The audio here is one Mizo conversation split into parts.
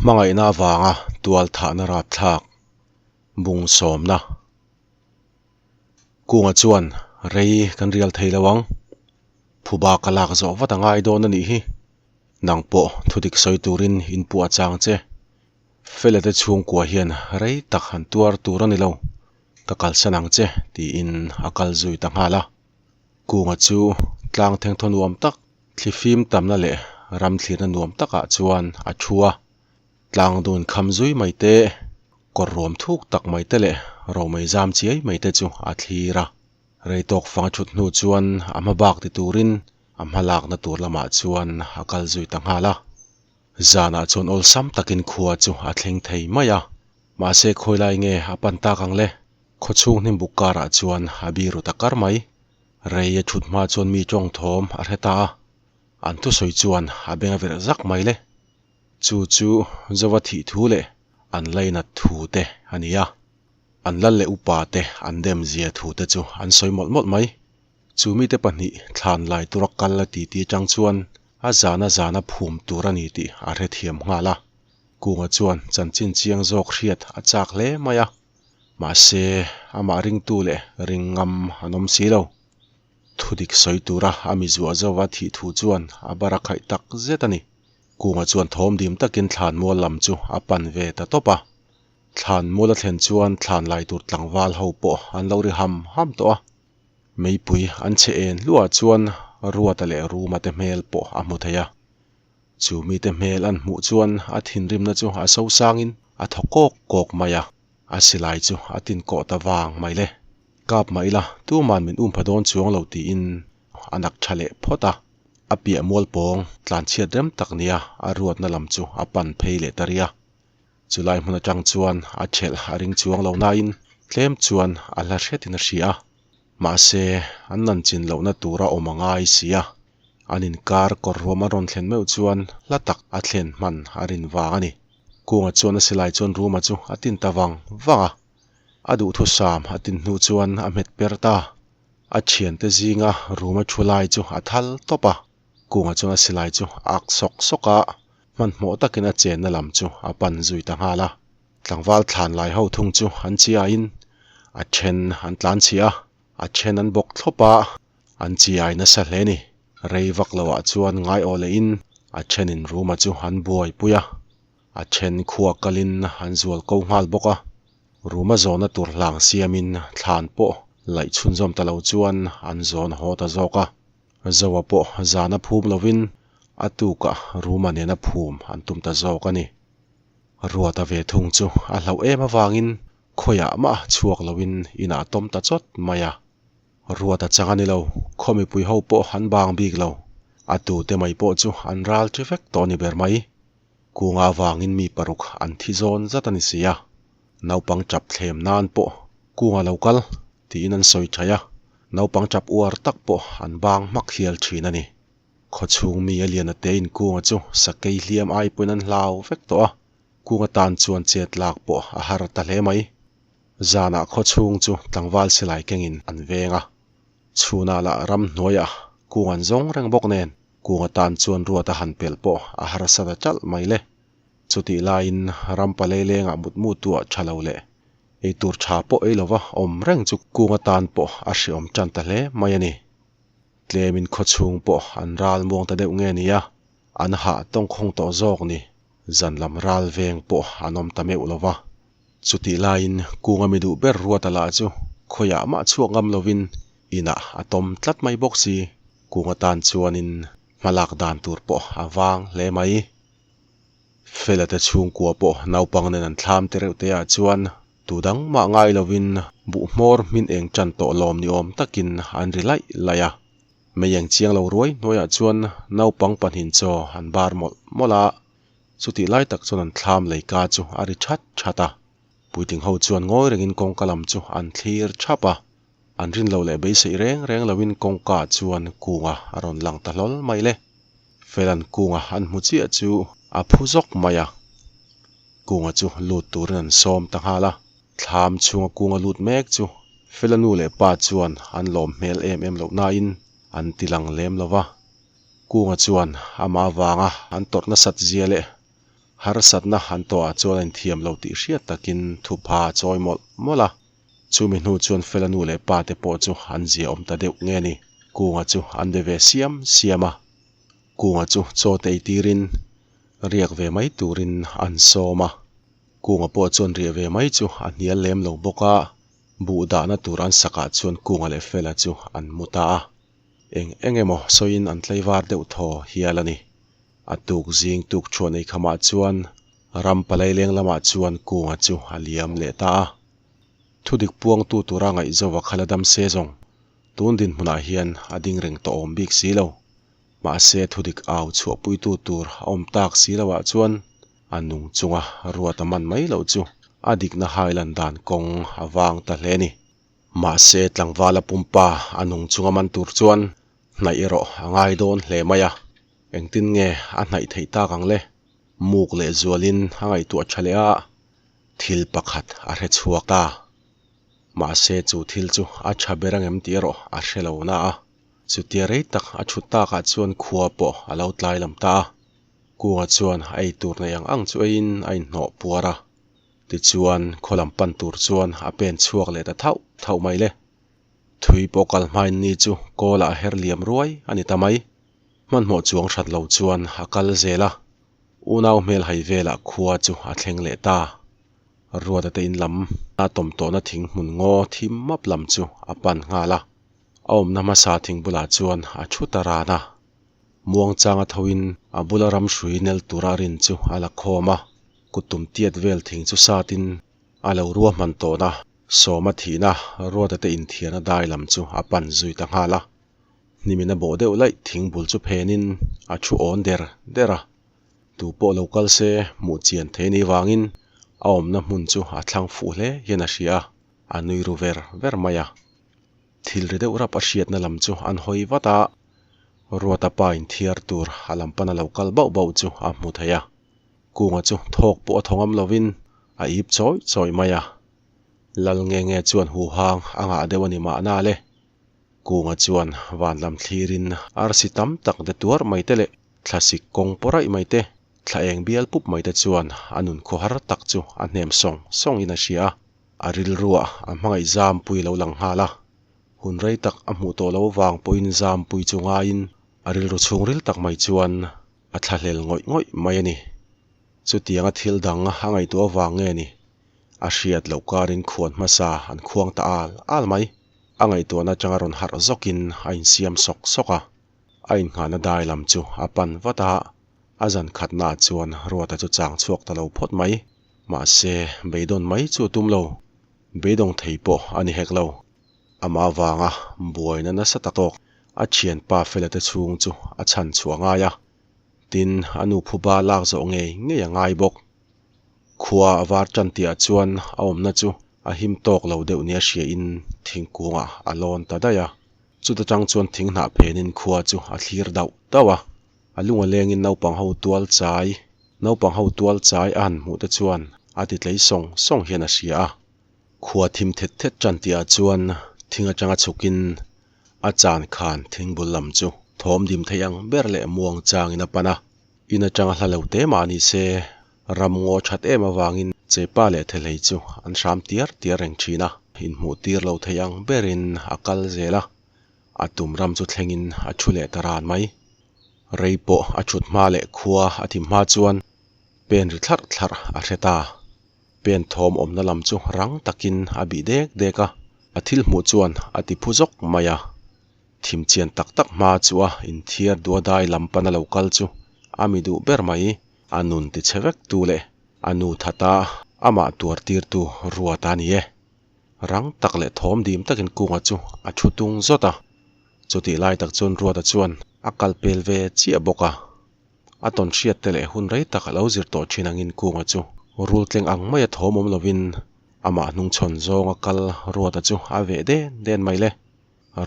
Hmangaihna avanga tualthahna rapthlak bung sawmna. Kunga chuan rei kan rial thei lo ang. Phuba ka lak zawh vat a ngai dawn a nih hi. Nang pawh thudik sawi turin inpuah chang che. Fela te chhungkua hian rei tak han tuar tur a ni lo. Ka kalsan ang che tiin a kal zui ta nghal a. Kunga chu tlang thengthaw nuam tak Thlifim tamna leh ram thlirna nuam takah chuan a thu a, tlang dun kham zui mai te, kawr ruam thuk tak mai te leh romei zam chiai mai te chu a thlir a. Rei tawk fang a thut hnu chuan a hma bak ti turin a hma lakna tur lamah chuan a kal zui ta nghal a. Zanah chuan awlsam takin khua chu a thleng thei mai a, mahse khawilai nge a pan tak ang le? Khawchhung hnimbuk karah chuan a biru ta kar mai. Rei a thut hma chuan mi tawng thawm a hre ta a, an thusawi chuan a beng a verh zak mai le. Chu chu Zova thih thu leh an lainat thu te a ni a, an lal leh upa te an dem zia thu te chu an sawi mawlh mawlh mai. Chu mite pahnih thlan lai tura kal a ti ti atang chuan a zana zana phum tur a ni tih a hrethiam nghal a. Kunga chuan chanchin chiang zawk hriat a chak hle mai a. Mahse, amah ringtu leh ring ngam an awm si lo. Thudik sawi tura a mi zuah zauh a thih thu chuan a bar a khaih tak zet a ni. Kunga chuan thawm dim takin thlanmual lam chu a pan ve ta tawp a. Thlanmual a thlen chuan thlan lai tur tlangval ho pawh an lo ri ham ham tawh a. Meipui an chhe en hluah chuan Ruata leh Ruma te hmel pawh a hmu thei a. Chu mite hmel an hmuh chuan a thinrimna chu a sosangin a thaw kawk kawk mai a, a silai chu a tin kawh ta vang mai le. Kap mah ila tuman min um pha dawn chuang lo tiin a nak tha leh phawt a, a piah mual pawng tlanchhiat rem tak nia a ruatna lam chu a pan phei leh ta rih a. Chulai hmun atang chuan a thelh a ring chuang lo nain tlem chuan a hla hretin a hria a. Mahse, an nan chin lohna tura awm a ngai si a, an inkar kawr ruam an rawn thlen meuh chuan hla tak a thlen hman a rin vang a ni. Kunga chuan a silai chuan Ruma chu a tin ta vang vang a, a duhthusam a tin hnu chuan a hmet per ta. A thiante zinga Ruma thu lai chu a thal tawp a, Kunga chuan a silai chu a ak sawk sawk a, hmanhmawh takin a chenna lam chu a pan zui ta nghal a. Tlangval thlan lai ho thung chu an chiaiin a then an tlan chhia a, a then an bawk thlawp a, an chiai nasa hle ni. Rei vak loah chuan ngaiawh lehin a thenin Ruma chu an buaipui a, a then khua kalin an zual ko nghal bawk a. Ruma zawhna tur hlang siamin thlan pawh laih chhunzawm ta lo chuan an zawn haw ta zawk a. Zoa pawh zana phum lovin a tukah Ruma nena phum an tum ta zawk a ni. Ruata ve thung chu a hlauh em avangin khawiah mah chhuak loin inah a tawm ta chawt mai a. Ruata chang a ni lo, khaw mipui ho pawh an bang bik lo. A tute mai pawh chu an ral ṭi vek tawh a ni ber mai. Kunga avangin mi paruk an thi zawn zat a ni si a. Naupang ṭap thlem nan pawh Kunga lo kal tiin an sawi ṭhaih a, naupang ṭap uar tak pawh an bang hmak hial ṭhin a ni. Khawchhung mi a lian a te in Kunga chu sakei hliam ai pawhin an hlau vek tawh a, Kunga tan chuan chet lak pawh a har ta hle mai. Zanah khawchhung chu tlangval silai kengin an veng a, chhunah lah ramhnuaiah Kung an zawng reng bawk nen Kunga tan chuan ruat a han pelh pawh a harsa ta ṭalh mai le. Chutih laiin ram palei lengah mutmu tuah ṭha lo leh eitur ṭha pawh ei lova awm reng chu Kunga tan pawh a hreawm ṭan ta hle mai a ni. Tlemin khawchhung pawh an ral muang ta deuh nge nia, an hah tawngkhawng tawh zawk ni. Zan lam ral veng pawh an awm ta meuh lo va. Chutih laiin Kunga mi duh ber Ruata lah chu khawiah mah chhuak ngam lovin inah a tawm tlat mai bawk si. Kunga tan chuanin hmalak dan tur pawh a vang hle mai. Fela te chhungkua pawh naupang nen an thlam te reuh te ah chuan Tu dang mah ngai lovin buh hmawr hmin eng tan tawh lawm ni awm takin an ri laih laih a. Mei eng chiang lo ruai hnuaiah chuan naupang pahnin chaw an bar mawlh mawlh a, chutih lai tak chuan an thlam leika chu a ri that that a. Puitling ho chuan ngawi rengin kawngka lam chu an thlir thap a, an rin lo leh beiseih reng reng loin kawngka chuan kunga a rawn lang ta hlawl mai le. Felan kunga an hmu chiah chu a phu zawk mai a. Kunga chu lut turin an sawm ta nghal a, thlam chhunga kunga lut mek chu Fela nu leh pa chuan an lawm hmel em em loh nain an ti lang lem lo va. Kunga chuan amah avanga an tawrh nasat zia leh. Harsatna an tawhah chuan a inthiam lo tih hriat takin thupha a chawi mawlh mawlh a. Chumi hnu chuan Fela nu leh pa te pawh chu an zia awm ta deuh nge ni, Kunga chu an be ve siam siam a. Kunga chu chaw te ei tirin riak ve mai turin an sawm a. Kunga pawh chuan riah ve mai chu a hnial lem lo bawk a, buh dahna tur an sakah chuan Kunga leh Fela chu an mu ta a. Eng eng emaw sawiin an tlaivar deuh thaw hial a ni. A tuk zing tuk thuan ei khamah chuan ram palai leng lamah chuan Kunga chu a liam leh ta a. Thudik puangtu tura ngaihzova kha la dam se zawng tun dinhmunah hian a ding reng tawh awm bik si lo. Mahse thudik au chhuahpuitu tur a awm tak si loah chuan a nung chunga ruat a man mai loh chu a dikna hailan dan kawng a vang ta hle a ni. Mahse tlangvala pumpa a nung chunga man tur chuan hnaih erawh a ngai dawn hle mai a, engtin nge a hnaih theih tak ang le? Muk leh zualin a ngaihtuah tha leh a, thil pakhat a hre chhuak ta. Mahse chu thil chu a tha ber angem tih erawh a hre lo na a, chutia rei tak a thut takah chuan khua pawh a lo tlai lam ta a. Kunga chuan a ei tur nei ang ang chu eiin a inhnawh puar a, tichuan khaw lam pan tur chuan a pen chhuak leh ta thauh thauh mai le. Thui pawh kal hmain ni chu kawlah a her liam ruai a ni ta mai. Hmanhmawh chuang hrat lo chuan a kal zel a, unau hmel hai velah khua chu a thleng leh ta. Ruata te in lam a tawm tawhna thing hmun ngaw thim map lam chu a pan nghal a, a awmna hmasa thing bulah chuan a thu ta ran a. Muangchanga thoin a bula ram hrui nel tura rin chu a la khawm a, kuttum tiat vel thing chu satin a lo ruahman tawhna Sawma thihna Ruata te inthiarna dai lam chu a pan zui ta nghal a. Hnimin a bawh deuh laih thing bul chu phenin a thu awn der der a. Tu pawh lo kal se hmuh chian thei ni vangin a awmna hmun chu a thlang fuh hle hian a hria a, a nui ru ver ver mai a. Thil ri deuh rap a hriatna lam chu an hawi vat a, Ruata pa inthiar tur a lam pana lo kal bauh bauh chu a hmu thei a. Kunga chu thawk pawh a thaw ngam lovin a ip chawi chawi mai a. Lal nge nge chuan huhang a ngah deuh a ni mahna le. Kunga chuan van lam thlirin arsi tam tak de tuar mai te leh thlasik kawng pawh raih mai te, thla eng bial pup mai te chuan a nun khawhar tak chu a hnem sawng sawngin a hria a. A rilruah a hmangaih Zampui lo lang nghal a, hun rei tak a hmuh tawh lo vang pawhin Zampui chu ngaiin a rilru chhungril tak mai chuan a thlahlel ngawih ngawih mai a ni. Chutianga thil dang a ngaihtuah avang nge ni? A hriat loh karin khuan hmasa an khuang ta al al mai. A ngaihtuahna atanga rawn harh zawkin a insiam sawk sawk a, a innghahna dai lam chu a pan vat a, a zan khatnaah chuan Ruata chu chang chhuak ta lo phawt mai. Mahse, beidawn mai chu a tum lo. Beidawng thei pawh a ni hek lo. Amah avanga buaina nasa tak tawk a thianpa Fela te chhung chu a chhan chhuah a ngai a, tin, a nu phuba lak zawh ngei ngei a ngai bawk. Khua a var tan tihah chuan a awmna chu a him tawk lo deuh nia hriain thingkungah a lawn ta daih a. Chuta tang chuan thing hnah phenin khua chu a thlir dauh dauh a. A lunga lengin naupang ho tual chai, naupang ho tual chai a han hmuh te chuan a ti tlei sawng sawng hian a hria a. Khua thim thet thet tan tihah chuan thing atanga chhukin a chan khan thing bul lam chu thawm dim thei ang ber leh muang changin a pan a. In atanga hla lo te mah ni se, ram ngaw that em avangin Chepa leh Thehlei chu an hram tiar tiar reng thin a, inhmuh tir lo thei ang berin a kal zel a, a tum ram chu thlengin a thu leh ta ran mai. Rei pawh a thut hma leh khua a thim hma chuan pen ri thlarh thlarh a hre ta. Pen thawm awmna lam chu rang takin a bih dek dek a, a thil hmuh chuan a ti phu zawk mai a. Thim chian tak tak hma chu a inthiar duh a dai lam pana lo kal chu a mi duh ber mai, a nun ti chhe vek tu leh a nu thata amah tuar tir tu ruat a ni e. Rang tak leh thawm dim takin kunga chu a thu tung zawt a, chutih lai tak chuan Ruata chuan a kal pel ve chiah bawk a. A tawn hriat te leh hun rei tak a lo zir tawh thin angin kunga chu rul tleng ang maia thawm awm lovin amah hnungchhawn zawnga kal Ruata chu a veh den den mai le.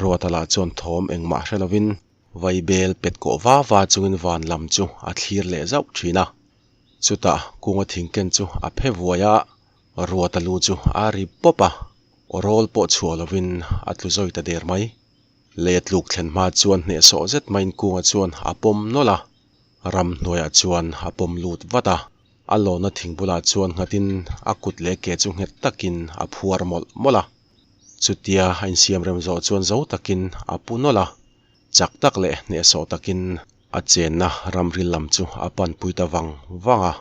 Ruata lah chuan thawm engmah hre lovin vaibel pet kawh va va chungin van lam chu a thlir leh zauh thin a. Chutah kunga thingken chu a phe vuai a, Ruata lu chu a ri pawp a, aw rawl pawh chhuah lovin a tlu zawi ta der mai. Lei a tluk thlen hma chuan hnehsawh zet maiin kunga chuan a pawm nawlh a, ramhnuaiah chuan a pawm lut vat a. A lawnna thing bulah chuan nghatin a kut leh ke chu nghet takin a phuar mawlh mawlh a. Chutia a insiam rem zawh chuan zo takin a pu nawlh a, chak tak leh hnehsawh takin a chenna ramril lam chu a panpui ta vang vang a.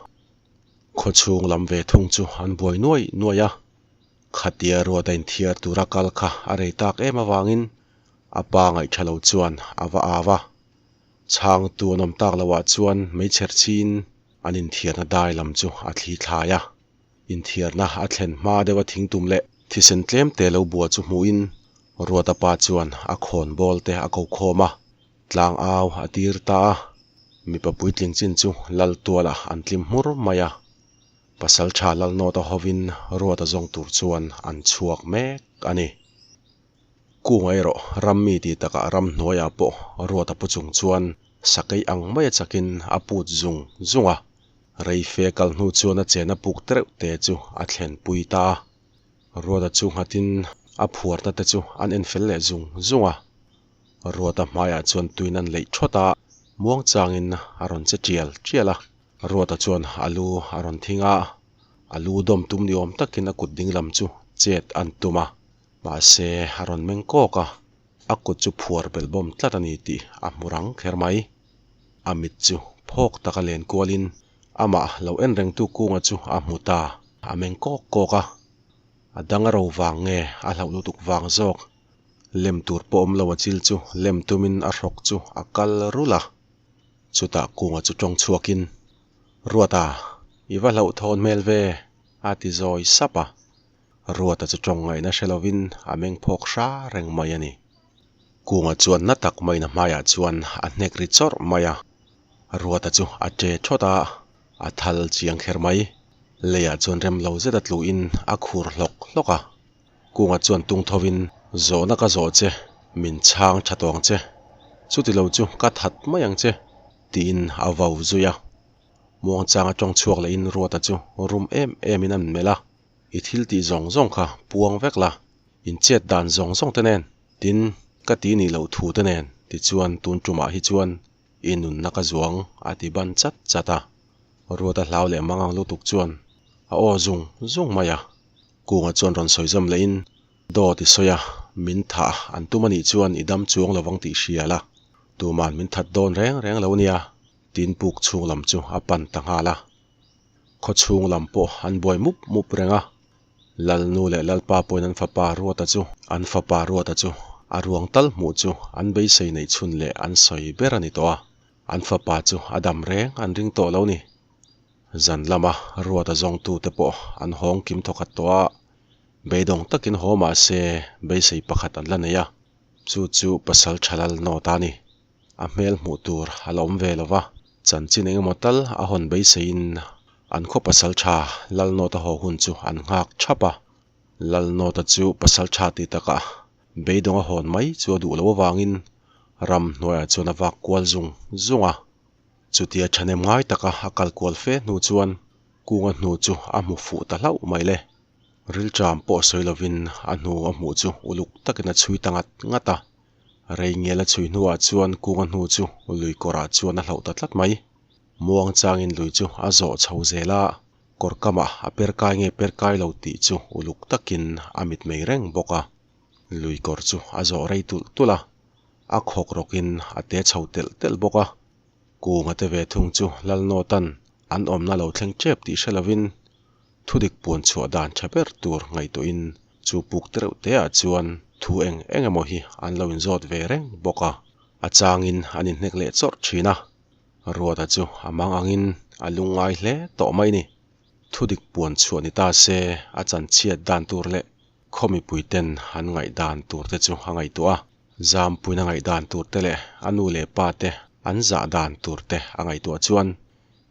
Khawchhung lam ve thung chu an buai nuai nuai a, khatia ruat a inthiar tura kal kha a rei tak em avangin a pa ngaihtha lo chuan a va au a. Chhangtu an awm tak loah chuan meichher chhin an inthiarna dai lam chu a thli thlai a. Inthiarna a thlen hma deuha thingtum leh thisen tlem te lo bua chu hmuhin Ruata pa chuan a khawn bawl te a ko khawm a, tlang au a tir ta a. Mipa puitling chin chu lal tualah an tlim hmur mai a. Pasaltha Lalnawta hovin Ruata zawng tur chuan an chhuak mek a ni. Kunga erawh ram mi tih takah ram hnuaiah pawh Ruata pu chung chuan sakei ang maia chakin a put zung zung a. Rei fe kal hnu chuan a chena puk tereuh te chu a thlen pui ta a. Ruata chu nghatin a phuarna te chu an en fel leh zung zung a. Ruata hmaiah chuan tuin an leih thawt a, muangchangin a rawn che tial tial a. Ruata chuan a lu a rawn thing a, a lu dawm tum ni awm takin a kut dinglam chu chet an tum a. Mahse, a rawn meng kawk a, a kut chu phuar belh bawm tlat a ni tih a hmu rang kher mai. A mit chu phawk taka len kualin amah lo en rengtu kunga chu a hmu ta, a meng kawk kawk a. A dang a ro vang nge a hlauh lutuk vang zawk? Lem tur pawh awm lo a chil chu lem tumin a hrawk chu a kal rulh a. Chutah kunga chu tawng chhuakin, Ruata, i va hlauhthawn hmel ve, a ti zawi sap a. Ruata chu tawng ngaihna hre lovin a meng phawk hra reng mai a ni. Kunga chuan na tak maiin a hmaiah chuan a hnek ri chawrh mai a. Ruata chu a ṭe thawt a, a thal chiang kher mai. Leiah chuan rem lo zet a tluin a khur hlawk hlawk a. Kunga chuan tung thovin, Zawhna ka zawh che, min chhang tha tawng che. Chuti lo chu ka that mai ang che, tiin a vau zui a. Muangchanga tawng chhuak lehin Ruata chu rum em emin a melh a. I thil tih zawng zawng kha puang vek la, in chet dan zawng zawng te nen, tin, ka ti nih loh thu te nen, tichuan tun tumah hi chuan i nunna ka zuang a ti ban chat chat a. Ruata hlau leh mangang lutuk chuan a aw zung zung mai a. Kunga chuan rawn sawi zawm lehin, Dawt i sawi a, min thah an tum anih chuan i dam chuang lovang tih hria la, tuman min that dawn reng reng lo nia, tin puk chhung lam chu a pan ta nghal a. Khaw chhung lam pawh an buai mup mup reng a, Lalnu leh Lalpa pawhin an fapa Ruata chu an fapa Ruata chu a ruang tal hmuh chu an beisei neih chhun leh an sawi ber a ni tawh a, an fapa chu a dam reng an ring tawh lo ni. Zan lama Ruata zawngtute pawh an hawng kim thawkhat tawh a, beidawng takin haw mah se beisei pakhat an la nei a, chu chu pasal tha lal nawt a ni. A hmel hmuh tur a la awm ve lo va, chanchin eng emaw tal a hawn beiseiin an khaw pasal tha Lalnawta haw hun chu an nghak thap a. Lalnawta chu pasal tha ti takah beidawng a hawn mai chu a duh lo avangin ram hnuaiah chuan a vak kual zung zung a. Chutia thahnem ngai taka a kal kual fe hnu chuan kunga hnu chu a hmu fuh ta hlauh mai le. Rilṭam pawh sawi lovin a hnu a hmuh chu uluk takin a chhui ta ngat ngat a. Rei ngial a chhui hnuah chuan kunga hnu chu lui kawrah chuan a hlauh ta tlat mai. Muang changin lui chu a zawh chho zel a, kawr kamah a per kai nge per kai lo tih chu uluk takin a mit mei reng bawk a. Lui kawr chu a zawh rei tulh tulh a, a khawk rawkin a te chho telh telh bawk a. Kunga te ve thung chu Lalnawtan an awmna lo thleng tep tih hre lovin Thudik puan chhuah dan tha ber tur ngaihtuahin chu puk tereuh teah chuan thu eng eng emaw hi an lo inzawt ve reng bawk a, a changin an inhnek leh chawrh thin a. Ruata chu a mang angin a lungngai hle tawh mai ni. Thudik puan chhuah ni ta se a chanchhiat dan tur leh khaw mipuiten an ngaihdan tur te chu a ngaihtuah a, Zampuina ngaihdan tur te leh a nu leh pa te an zah dan tur te a ngaihtuah chuan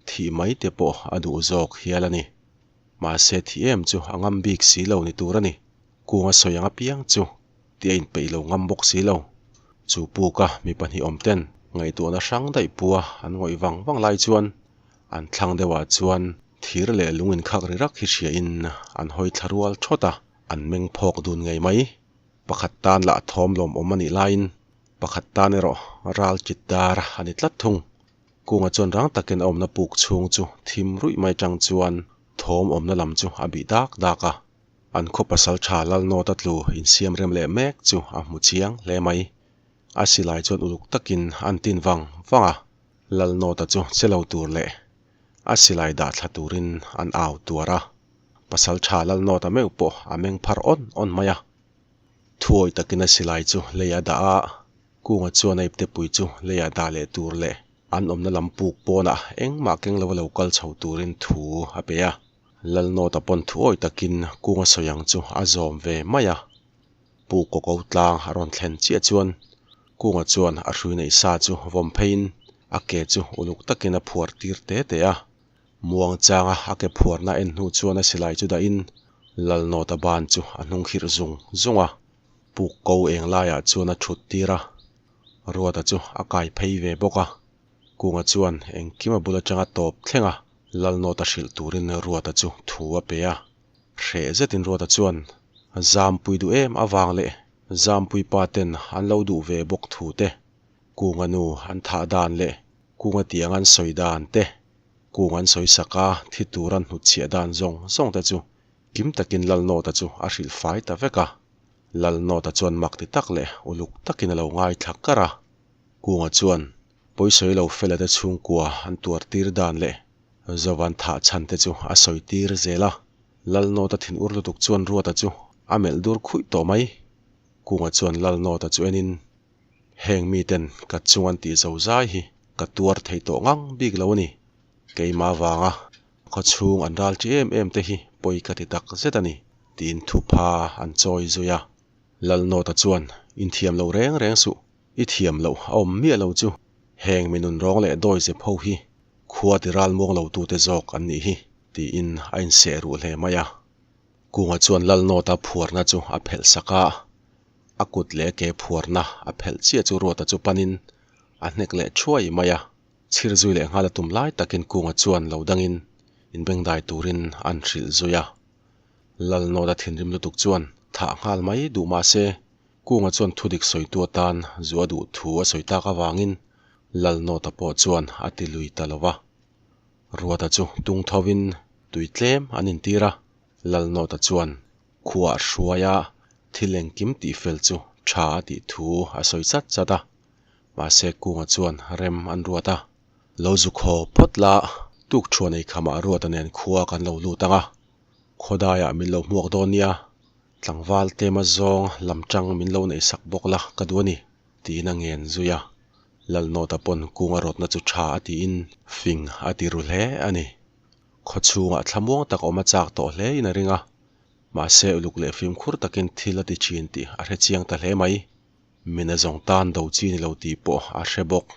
Thih mai te pawh a duh zawk hial a ni. Mahse thih em chu a ngam bik si lo ni tur a ni. Kunga sawi ang apiang chu tih a inpeih lo ngam bawk si lo. Chu puka mi pahnih awm ten ngaihtuahna hrang daih pua an ngawih vang vang lai chuan an thlang deuhah chuan thir leh lung inkhak ri rak hi hriain an hawi thla rual thawt a, an meng phawk dun ngei mai. Pakhat tan lah thawm lawmawm a nih laiin pakhat tan erawh ral chit dar a ni tlat thung. Kunga chuan rang takin a awmna puk chhung chu thim ruih mai tang chuan thawm awmna lam chu a bih dak dak a. An khaw pasal tha Lalnawta tlu insiam rem leh mek chu a hmu chiang hle mai. A silai chuan uluk takin an tin vang vang a, Lalnawta chu che lo tur leh a silai dah thla turin an au tuar a. Pasal tha Lalnawta meuh pawh a meng phar awn awn mai a. Thuawi takin a silai chu lei a dah a, Kunga chuan a iptepui chu lei ah dah leh tur leh an awmna lam puk pawnah engmah keng lova lo kal chho turin thu a pe a. Lalnawta pawn thuawi takin Kunga sawi ang chu a zawm ve mai a. Pu Kawko tlang a rawn thlen chiah chuan Kunga chuan a hrui neih sa chu vawm pheiin a ke chu uluk takin a phuar tir te te a. Muang changa a ke phuarna en hnu chuan a silai chu dahin Lalnawta ban chu a hnung khirh zung zung a. Puk ko eng laiah chuan a thut tir a, Ruata chu a kai phei ve bawk a. Kunga chuan engkim a bul atanga tawp thleng a, Lalnawta hrilh turin Ruata chu thu a pe a. Hreh zetin Ruata chuan Zampui duh em avang leh Zampui pa ten an lo duh ve bawk thu te, Kunga nu an thah dan leh Kunga tiang an sawi dan te, Kung an sawi sak a thi tur an hnutchhiah dan zawng zawng te chu kim takin Lalnawta chu a hrilh fai ta vek a. Lalnawta chuan mak ti tak leh uluk takin a lo ngaithla kar a. Kunga chuan pawisawi lo fela te chhungkua an tuar tir dan leh Zovan thah chhan te chu a sawi tir zel a. Lalnawta thin ur lutuk chuan Ruata chu a melh dur khuih tawh mai. Kunga chuan Lalnawta chu enin, Heng miten ka chung an tih zo zai hi ka tuar thei tawh ngang bik lo a ni. Keimah vanga khaw chhung an ral chi em em te hi pawi ka ti tak zet a ni, tiin thupha an chawi zui a. Lalnawta chuan, Inthiam lo reng reng suh, i thiam loh a awm miah lo chu. Heng mi nun rawng leh dawi zep ho hi khua ti ral muang lo tute zawk an nih hi, tiin a inseh ruh hle mai a. Kunga chuan Lalnawta phuarna chu a phelh sak a, a kut leh ke phuarna a phelh chiah chu Ruata chu panin a hnek leh thuai mai a. Chhir zui leh nghal a tum lai takin Kunga chuan lo dangin inbengdai turin an hrilh zui a. Lalnawta thinrim lutuk chuan thah nghal mai duh mah se, Kunga chuan thudik sawitu atan zu a duh thu a sawi tak avangin Lalnawta pawh chuan a ti lui ta lo va. Ruata chu tung thovin tui tlem an intir a, Lalnawta chuan khuah hruai a thil engkim tihfel chu tha a tih thu a sawi chat chat a. Mahse Kunga chuan rem an ruat a, Lo zu khaw phawt la, tuk thuan ei khamah Ruata nen khua kan lo lut ang a, khawdaiah min lo hmuak dawn nia, tlangval tlema zawng lam tang min lo neih sak bawk la ka duh a ni, tiin a ngen zui a. Lalnawta pawn Kunga rawtna chu tha a tiin fing a ti ru hle a ni. Khaw chhungah thlamuang tak awm a chak tawh hle in a ring a, mahse uluk leh fimkhur takin thil a ti thin tih a hre chiang ta hle mai. Mina zawng tan do chi ni lo tih pawh a hre bawk.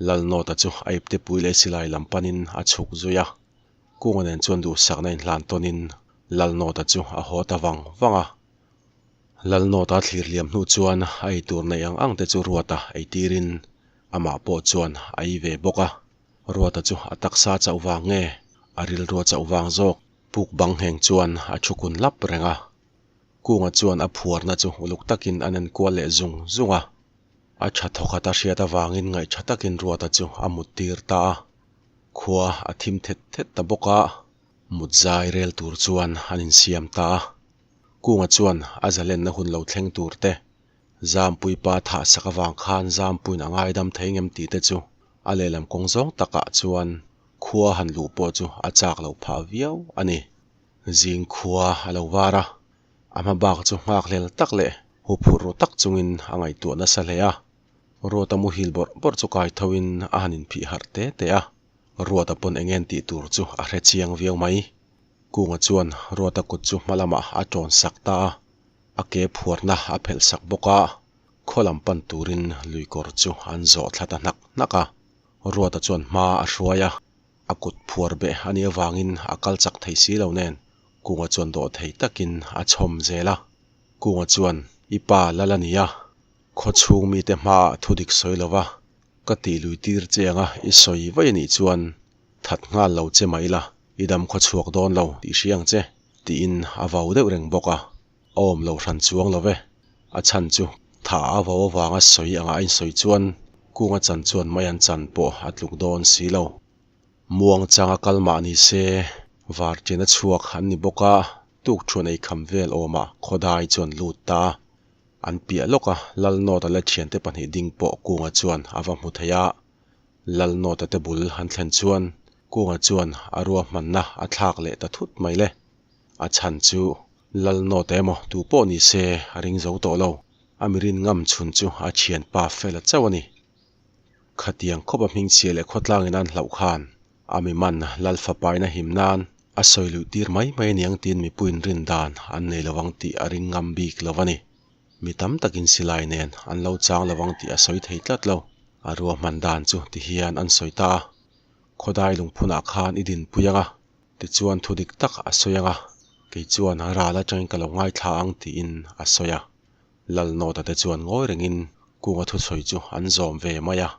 Lalnawta chu a iptepui leh silai lam panin a chhuk zui a. Kunga nen chuan duhsakna inhlan tawnin Lalnawta chu a haw ta vang vang a. Lalnawta thlir liam hnu chuan a eitur neih ang ang te chu Ruata eitirin amah pawh chuan a ei ve bawk a. Ruata chu a taksa chauh vang nge a rilrua chauh vang zawk puk bang ngheng chuan a thu kun lap reng a. Kunga chuan a phuarna chu uluk takin an enkual leh zung zung a. A tha thawkhat a hriat avangin ngaihṭha takin Ruata chu a mut tir ta a. Khua a thim thet thet ta bawk a, mut zai rel tur chuan an insiam ta a. Kunga chuan a zalenna hun lo thleng tur te, Zampui pa thah sak avang khan Zampuiin a ngaidam thei ngem tih te chu a lehlam kawng zawng takah chuan khua han luh pawh chu a chak loh phah viau a ni. Zing khua a lo var a, a hma bak chu nghakhlel tak leh huphurh ru tak chungin a ngaihtuah nasa hle a. Ruata muhil bawrh bawrh chu kai thoin a han inphih harh te te a, Ruata pawn eng en tih tur chu a hre chiang viau mai. Kunga chuan Ruata kut chu hma lamah a tawn sak ta a, a ke phuarna a phelh sak bawk a, khaw lam pan turin luikawr chu an zawh thla ta hnak hnak a. Ruata chuan hma a hruai a. A kut phuar beh a nih avangin a kal chak thei si lo nen Kunga chuan dawh thei takin a chhawm zel a. Kunga chuan, I pa lal a nia, khaw chhung mite hmaah thu dik sawi lo va, ka tih lui tir che anga i sawi vaih a nih chuan that nghal lo che mah ila i dam khaw chhuak dawn lo tih hria ang che, tiin a vau deuh reng bawk a. A awm lo hran chuang lo ve. A chhan chu tha a vau avanga sawi anga a insawi chuan. Kunga chan chuan mai an chan pawh a tluk dawn si lo. Muang changa kal mah ni se, varṭian a chhuak an ni bawk a, tukṭhuan ei kham vel awmah khawdai chuan lut ta a. An piah lawk a, Lalnawta leh ṭhiante pahnih ding pawh Kunga chuan a va hmu thei a. Lalnawta te bul an thlen chuan Kunga chuan a ruahmanna a thlak leh ta thut mai le. A chhan chu Lalnawta emaw tu pawh ni se a ring zo tawh lo. A mirin ngam chhun chu a thianpa Fela chauh a ni. Khatiang khawp a hmingchhia leh khawtlangin an hlauh khan a mi man Lal fapain a him nan a sawi luih tir mai mai aniang tiin mipuiin rin dan an nei lo ang tih a ring ngam bik lo a ni. Mi tam takin silai nen an lo chang lo ang tih a sawi thei tlat lo. A ruahman dan chu ti hian an sawi ta a, Khawdai lungphunah khan i dinpui ang a, tichuan thu dik tak a sawi ang a, kei chuan ral atangin ka lo ngaithla ang tiin a sawi a. Lalnawta te chuan ngawi rengin Kunga thusawi chu an zawm ve mai a,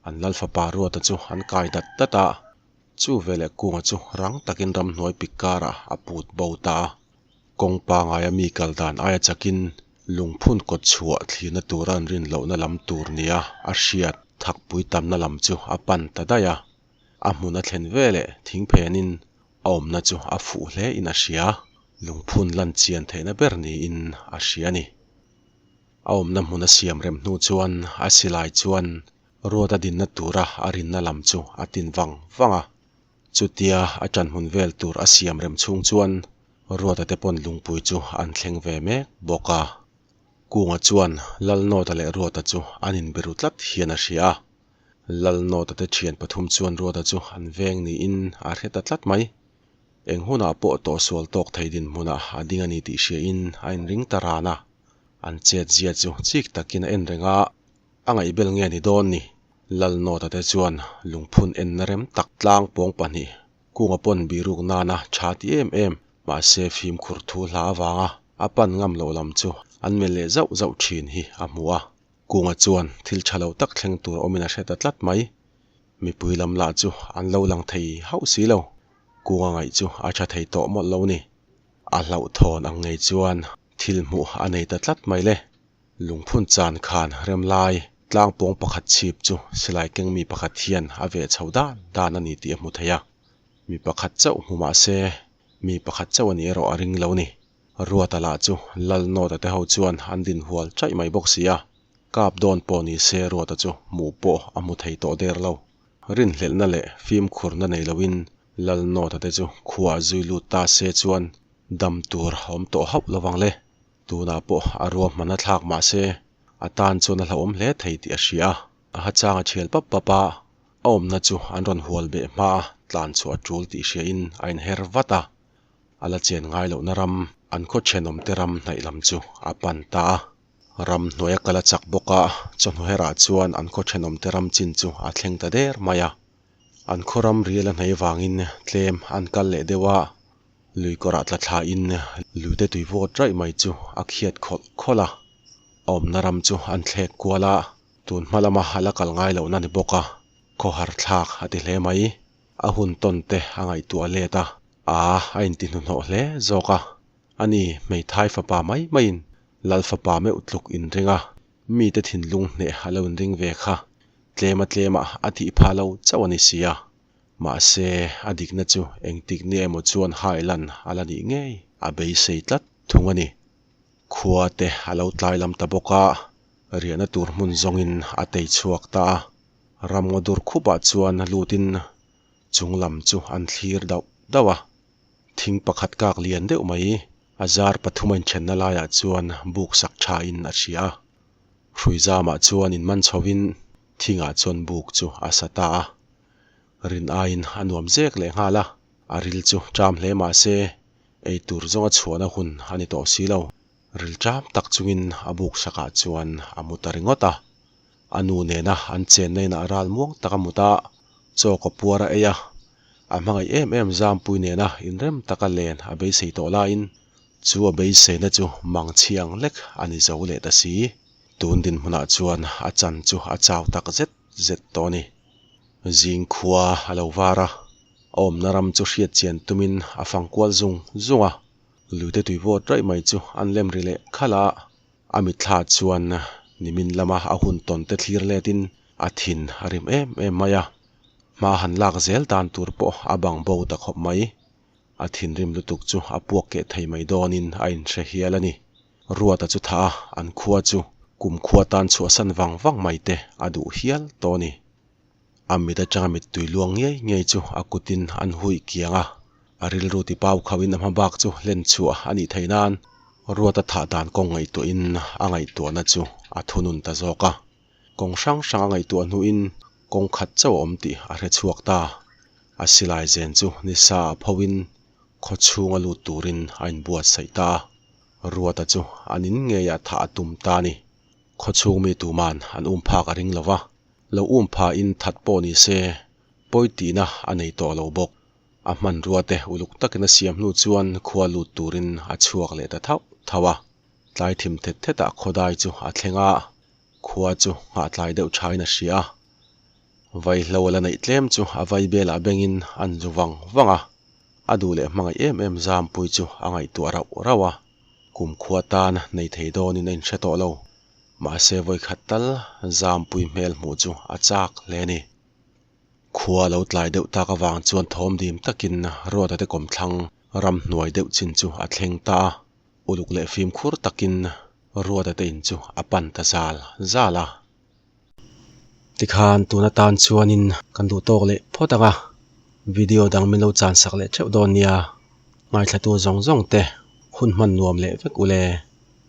an Lalfapa Ruata chu an kai dat dat a, chu veleh Kunga chu rang takin ramhnuai pik karah a put bo ta a. Kawng pangaia mi kal dan aia chakin lungphun kawt chhuah thlirna tura an rin lohna lam tur nia a hriat thakpui tamna lam chu a pan ta daih a. A hmun a thlen veleh thingphenin a awmna chu a fuh hle in a hria. Lungphun lan chian theihna ber niin a hria a ni. A awmna hmun a siam rem hnu chuan a silai chuan Ruata dinna tura a rinna lam chu a tin vang vang a. Chutia a ṭan hmun vel tur a siam rem chhung chuan Ruata te pawn lungpui chu an thleng ve mek bawk a. Kunga chuan Lalnawta leh Ruata chu an inbiru tlat hian a hria a. Lalnawta te ṭhian pathum chuan Ruata chu an veng niin a hre ta tlat mai. Eng hunah pawh tawhsual tawk thei dinhmunah a ding a ni tih hriain a inring ta ran a. An chetzia chu chik takin a en reng a, a ngaihbel nge ni dawn ni? Lalnawta te chuan lungphun enna rem tak tlang pawng pahnih kunga pawn biruk nana tha ti em em mahse fimkhur thu hla avanga a pan ngam loh lam chu an melh leh zauh zauh thin hi a hmu a. Kunga chuan thil tha lo tak thleng tur awmin a hre ta tlat mai. Mipui lam lah chu an lo lang thei hauh si lo. Kunga ngaih chu a tha thei tawh mawlh lo ni. A hlauhthawn ang ngei chuan thil hmuh a nei ta tlat mai le. Lungphun chan khan remlai tlang pawng pakhat chhip chu silai keng mi pakhat hian a veh chho dan dan a ni tih a hmu thei a. Mi pakhat chauh hmu mah se, mi pakhat chauh a nih erawh a ring lo ni. Ruata lah chu Lalnawta te ho chuan an din hual chaih mai bawk si a. Kap dawn pawh ni se Ruata chu hmuh pawh a hmu thei tawh der lo. Rinhlelhna leh fimkhurna nei loin Lalnawta te chu khuaah zui lut ta se chuan dam tur a awm tawh hauh lo vang le. Tunah pawh a ruahman a thlak mah se a tan chuan a hlauhawm hle thei tih a hria a. A hachang a thial pap pap a, a awmna chu an rawn hual beh hma a tlan chhuah a tul tih hriain a inher vat a. A la chen ngai lohna ram an khaw thenawmte ram hnaih lam chu a pan ta a. Ram hnuaia kal a chak bawk a, chawhnu herah chuan an khaw thenawmte ram chin chu a thleng ta der mai a. An khaw ram rial a hnei vangin tlem an kal leh deuh a, lui kawrah tla thlain luite tui vawt raih mai chu a khiat khawlh khawlh a. A awmna ram chu an thlek kual a, tun hma lama a la kal ngai lohna ni bawk a, khawhar thlak a ti hle mai. A hun tawn te a ngaihtuah let a, a a inti hnuhnawh hle zawk a. Ani hmeithai fapa mai maiin Lal fapa meuh tluk inring a, mite thinlung hneh a lo inring ve kha tlema tlemah a tih phah lo chauh a ni si a. Mahse, a dikna chu engtik ni emaw chuan hailan a la nih ngei a beisei tlat thung a ni. Khua te a lo tlai lam ta bawk a, riahna tur hmun zawngin a tei chhuak ta a. Ramngaw dur khupah chuan lutin chung lam chu an thlir dauh dauh a. Thing pakhat kak lian deuh mai a zar pathum a inthenna laiah chuan buk sak thain a hria a. Hrui zamah chuan inman chhovin thingah chuan buk chu a sa ta a. Rin aiin a nuam zek leh nghal a, a ril chu ṭam hle mah se ei tur zawnga chhuahna hun a ni tawh si lo. Ril ṭam tak chungin a buk sakah chuan a mu ta ringawt a. A nu nena an chenna inah ral muang tak a mut a, chaw ka puar a ei a, a hmangaih em em Zampui nena inrem taka len a beisei tawh laiin chu a beiseina chu mang chhiang lek a ni zo leh ta si. Tun dinhmunah chuan a chan chu a chau tak zet zet tawh a ni. Zing khua a lo var a, a awmna ram chu hriat chian tumin a fang kual zung zung a, luite tui vawt raih mai chu an lem ri leh khalh a. A mitthla chuan nimin lama a hun tawn te thlir letin A thin a rim em em mai a, hma han lak zel dan tur pawh a bang bo ta khawp mai. A thinrim lutuk chu a puak keh thei mai dawnin a inhre hial a ni. Ruata chu tha a, an khua chu kum khua tan chhuahsan vang vang mai te a duh hial tawh a ni. A mit atanga mittui luang ngei ngei chu a kutin an hui kiang a, a rilru ti pau khauhin a hma bak chu hlen chhuah a nih theih nan Ruata thah dan kawng ngaihtuahin a ngaihtuahna chu a thunun ta zawk a. Kawng hrang hrang a ngaihtuah hnuin kawng khat chauh a awm tih a hre chhuak ta. A silai zen chu nisa a phoin khaw chhunga lut turin a inbuatsaih ta a. Ruata chu an in ngeiah thah a tum ta a ni. Khaw chhung mi tuman an um phak a ring lo va, lo um phain that pawh ni se pawi tihna a nei tawh lo bawk. A hmanrua te uluk takin a siam hnu chuan khua lut turin a chhuak leh ta thauh thauh a. Tlai thim thet thetah khawdai chu a thleng a, khua chu nghahtlai deuh thain a hria a. Vaihlo a la neih tlem chu a vaibelah bengin an zu vang vang a, a duh leh hmangaih em em Zampui chu a ngaihtuah rauh rauh a, kumkhua tan nei thei dawnin a inhre tawh lo. Mahse vawikhat tal Zampui hmel hmuh chu a chak hle a ni. Khua lo tlai deuh tak avang chuan thawm dim takin Ruata te kawmthlang ramhnuai deuh chin chu a thleng ta a. Uluk leh fimkhur takin Ruata te in chu a pan ta zal zal a. Tikhan tun atan chuanin kan duh tawk leh phawt ang a, video dang min lo chan sak leh theuh dawn nia. Ngaithlatu zawng zawng te hun hman nuam leh vek ule.